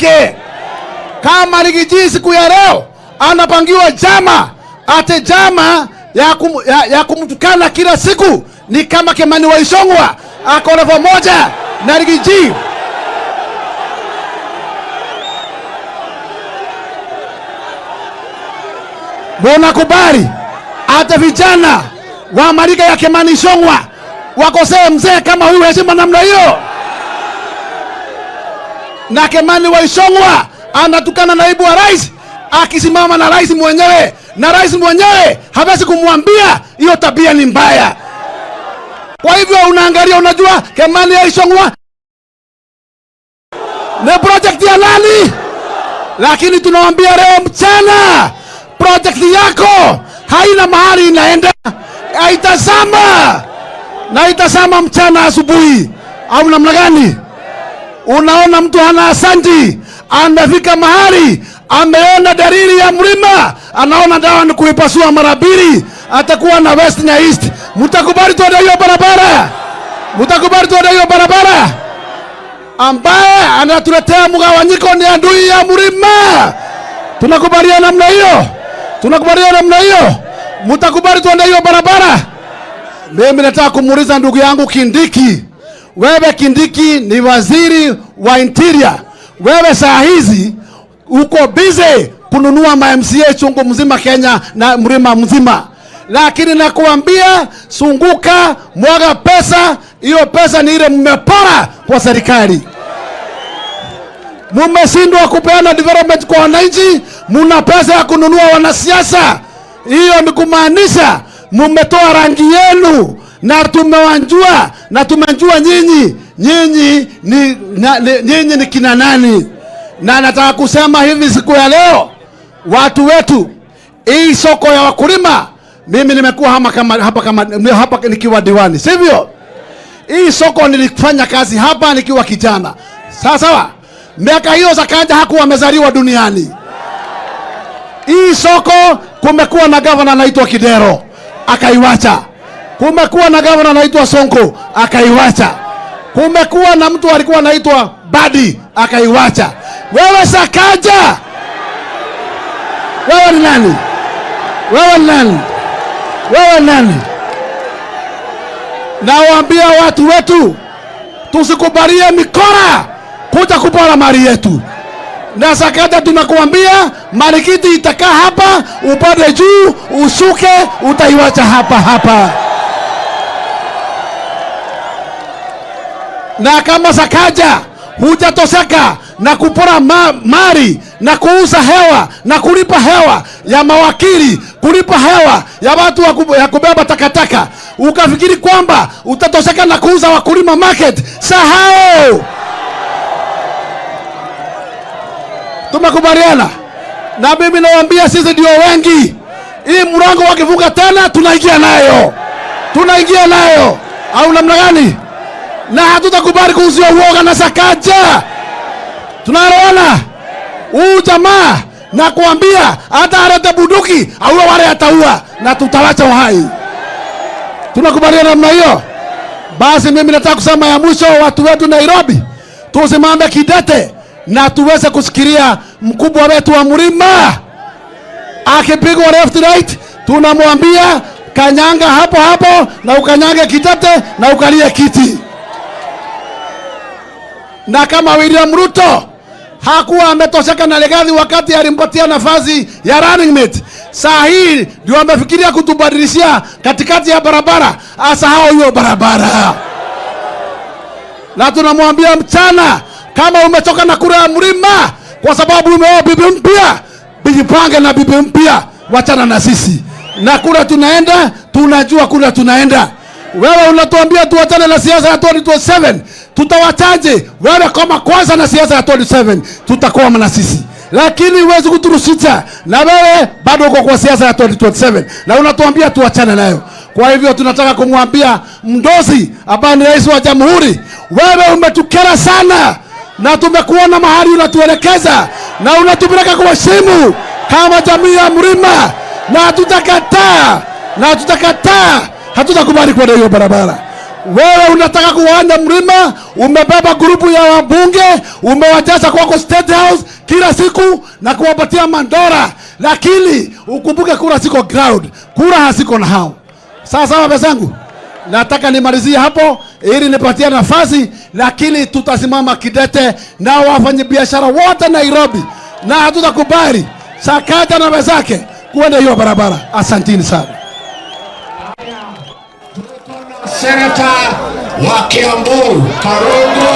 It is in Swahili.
yake. Kama Riggy G siku ya leo anapangiwa jama ate jama ya kumtukana kila siku, ni kama Kimani wa Ichung'wah ako level moja na Riggy G. Munakubali hata vijana wa marika ya Kimani Ichung'wah wakosee mzee kama huyu heshima namna hiyo? Na Kimani wa Ichung'wah anatukana naibu wa rais akisimama na rais mwenyewe, na rais mwenyewe hawezi kumwambia hiyo tabia ni mbaya. Kwa hivyo unaangalia, unajua Kimani wa Ichung'wah ni project ya nani? Lakini tunawaambia leo mchana, project yako haina mahali inaenda, haitazama na itazama mchana asubuhi, au namna gani? Unaona mtu hana asanti, amefika mahali ameona dalili ya mlima, anaona dawa ni kuipasua mara mbili, atakuwa na west na east. Mtakubali tuende hiyo barabara? Mtakubali tuende hiyo barabara? Ambaye anatuletea mgawanyiko ni adui ya mlima. Tunakubaliana namna hiyo? Tunakubaliana namna hiyo? Mtakubali tuende hiyo barabara? Mimi nataka kumuuliza ndugu yangu Kindiki, wewe Kindiki ni waziri wa interior, wewe saa hizi uko busy kununua ma MCA chungu mzima Kenya na mlima mzima, lakini nakuambia sunguka, mwaga pesa. Hiyo pesa ni ile mmepora kwa serikali. Mumeshindwa kupeana development kwa wananchi, muna pesa ya kununua wanasiasa. Hiyo ni kumaanisha mumetoa rangi yenu, na tumewajua na tumejua nyinyi nyinyi ni kina nani. Na nataka kusema hivi siku ya leo, watu wetu, hii soko ya wakulima, mimi nimekuwa hapa nikiwa diwani, sivyo? Hii soko nilifanya kazi hapa nikiwa kijana, sawa sawa. Miaka hiyo Sakaja hakuwa amezaliwa duniani. Hii soko kumekuwa na gavana anaitwa Kidero akaiwacha. Kumekuwa na gavana anaitwa Sonko akaiwacha. Kumekuwa na mtu alikuwa anaitwa Badi akaiwacha. Wewe Sakaja, wewe ni nani? Wewe ni nani? Wewe ni nani? Nawaambia watu wetu tusikubalie mikora kuja kupora mali yetu. Na Sakaja tunakuambia marikiti itakaa hapa, upande juu, ushuke, utaiwacha hapa hapa. Na kama Sakaja hujatosheka na kupora mali na kuuza hewa na kulipa hewa ya mawakili, kulipa hewa ya watu ya kubeba takataka, ukafikiri kwamba utatosheka na kuuza wakulima market, sahau. Tumekubaliana. Na mimi nawaambia sisi ndio wengi. Hii mlango wakifunga tena tunaingia nayo. Tunaingia nayo. Au namna gani? Na hatutakubali kuuziwa uoga na Sakaja. Tunaelewana? Huyu jamaa nakuambia hata alete bunduki au wale ataua na tutawacha uhai. Tunakubaliana namna hiyo? Basi mimi nataka kusema ya mwisho, watu wetu Nairobi, tusimame kidete na tuweze kusikilia mkubwa wetu wa mlima. Akipigwa left right, tunamwambia kanyanga hapo hapo na ukanyange kidete na ukalie kiti. Na kama William Ruto hakuwa ametosheka na Rigathi wakati alimpatia nafasi ya running mate, saa hii ndio amefikiria kutubadilishia katikati ya barabara. Asahau hiyo barabara. Na tunamwambia mchana, kama umechoka na kura ya mlima kwa sababu umeoa bibi mpya, jipange na bibi mpya, wachana na sisi. Na kura tunaenda, tunajua kura tunaenda. Wewe unatuambia tuachane na siasa ya 2027, tutawachaje? Wewe kama kwanza na siasa ya 2027, tutakwama na sisi. Lakini huwezi kuturusisha, na wewe bado uko kwa siasa ya 2027 na unatuambia tuachane nayo. Kwa hivyo tunataka kumwambia Mdosi ambaye ni rais wa jamhuri, wewe umetukera sana na tumekuona mahali unatuelekeza na unatupeleka kwa shimo kama jamii ya mlima, na hatutakataa, na hatutakataa, hatutakubali kwenda hiyo barabara. Wewe unataka kuanda mlima, umebeba group ya wabunge, umewajaza kwako State House kila siku na kuwapatia mandora, lakini ukumbuke kura ziko ground, kura haziko na hao. Sasa wenzangu, nataka nimalizie hapo ili nipatie nafasi, lakini tutasimama kidete na wafanyabiashara wote Nairobi, na hatutakubali Sakaja na wenzake kuenda hiyo barabara. Asantini sana. Senata wa Kiambu, Karungo.